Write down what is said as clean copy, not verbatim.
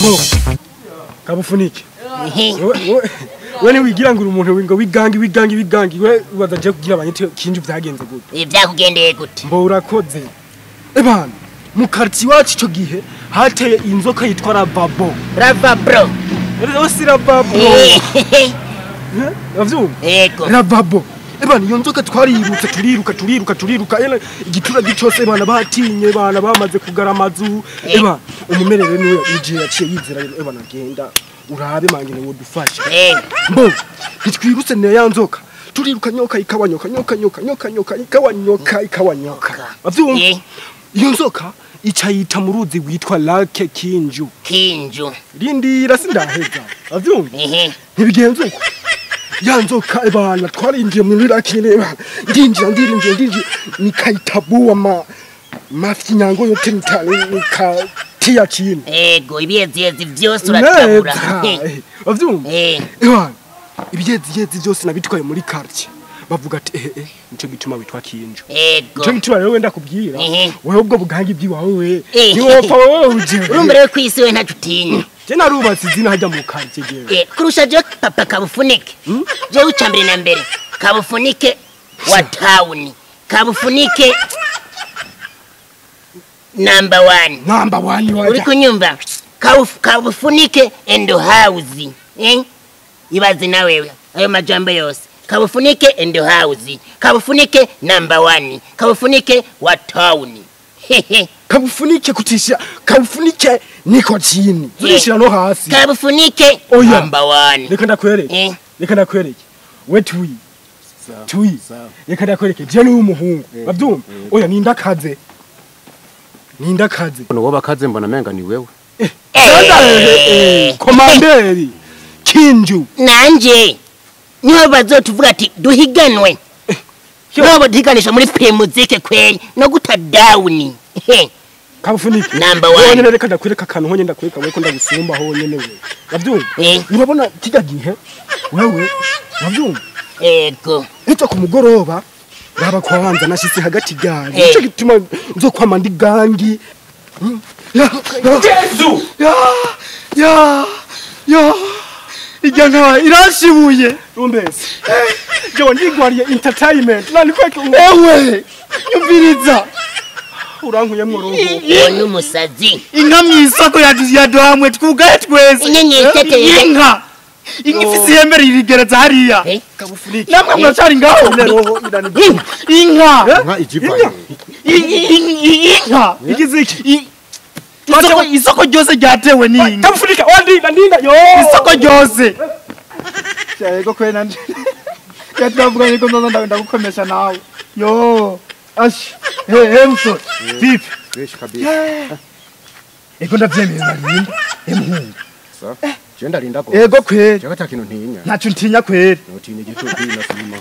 Bo. Kabufunike. We ni wigira ngo umuntu ngo wigangi wigangi wigangi we bazaje kugira abanyete kinju byagenze gute? Byakugendeye gute? Mbo urakoze. Ebana mu quartier wacu ico gihe hateye inzoka yitwa Ravabo. Ravabro. Rero si Ravabro. Uravyumva? Yego. Ravabo. Ebana iyo nzoka twariyirutse turiruka turiruka turiruka igiturage cyose bana batinye bana bamaze kugara amazu. Ebana umumerere niwe ije yaciye yizera ebana genda urabe mangene wodufasha. Mbo nitwirutse ne ya nzoka turiruka nyoka ikawanyoka nyoka nyoka nyoka nyoka ikawanyoka ikawanyoka. Uravyumva? Iyo nzoka icayita mu ruzi witwa Lake Kinju. Kinju. Rindira sindaheza. Uravyumva? Ntibigenze uko. Ya nzoka ebana twarinjiye muri Lake nyene ndinjira ndirinjiye ndinjiye nikaitabua ma mafi nyango yote nikatia chini. Ego ibiyeziyezi vyose uratabura. Uravyumva? Ebana ibiyeziyezi vyose nabitwaye muri quartier. Bavuga ati nico gituma witwa Kinju. Ego. Nico gituma rero wenda kubwira. Wewe ubwo bugangi byiwawe we. Ni wopfa wewe uje. Urumva rero kwisi we ntacu utinya. Je narubatse izina hajya mu quartier jewe. Kurusha je papa Kabufunike. Je ucambere na mbere. Kabufunike wa town. Kabufunike number 1. Number 1 waje. Uri kunyumva? Kabufunike and house. Ibaze na wewe. Ayo majambo yose. Kabufunike and house. Kabufunike number 1. Kabufunike wa town. Kabufunike kutisha. Kabufunike niko chini. Zurishira no hasi. Kabufunike number 1. Reka ndakwereke. Reka ndakwereke. We tui. Tui. Reka ndakwereke. Je ni umuhungu. Bavyumva? Oya nindakaze. Nindakaze. Ono woba kaze mbona menga ni wewe. Komanderi. Kinju. Nanje. Niho bazotuvuga ati duhiganwe. Niho baduhiganisha muri Primusic kweri no guta down. Kabufunike. Number 1. Wonyene reka ndakwereka akantu honye ndakwereka wewe ko ndagusumba honyene wewe. Uravyumva? Urabona kijya gihe wewe uravyumva? Ego. Ejo ku mugoroba raba kwanza nashitse hagati gari. Nico gituma nzokwama ndi gangi. Jesu! Ya! Ya! Ya! Ijana irashibuye. Umbese. Jewe ndigwariye entertainment. Nani kweke ewe. Nyumviriza. Urankuyemwo roho. Uwo numusazi. Inka mwisoko yaduhamwe twugaye twese. Inka. Inka ifise ihembe ririgereza hariya. Kabufunike. Namwe muracari ngaho. Roho irani. Inka. Inka ijiva. Inka. Igize iki? Isoko ryose ryatewe n'inka. Kabufunike wandinda ndinda yo. Isoko ryose. Yego kwe nanje. Yatwavuga niko nzoza ndagukomesha nawe. Yo. Ash. He mso. Vipi? Fresh kabisa. Ego ndavyemeye narinda. Emuhungu. Sawa. Je ndarinda go. Ego kweri. Je gata kintu ntinya. Ntacu ntinya kweri. Notinya igitubi na sima.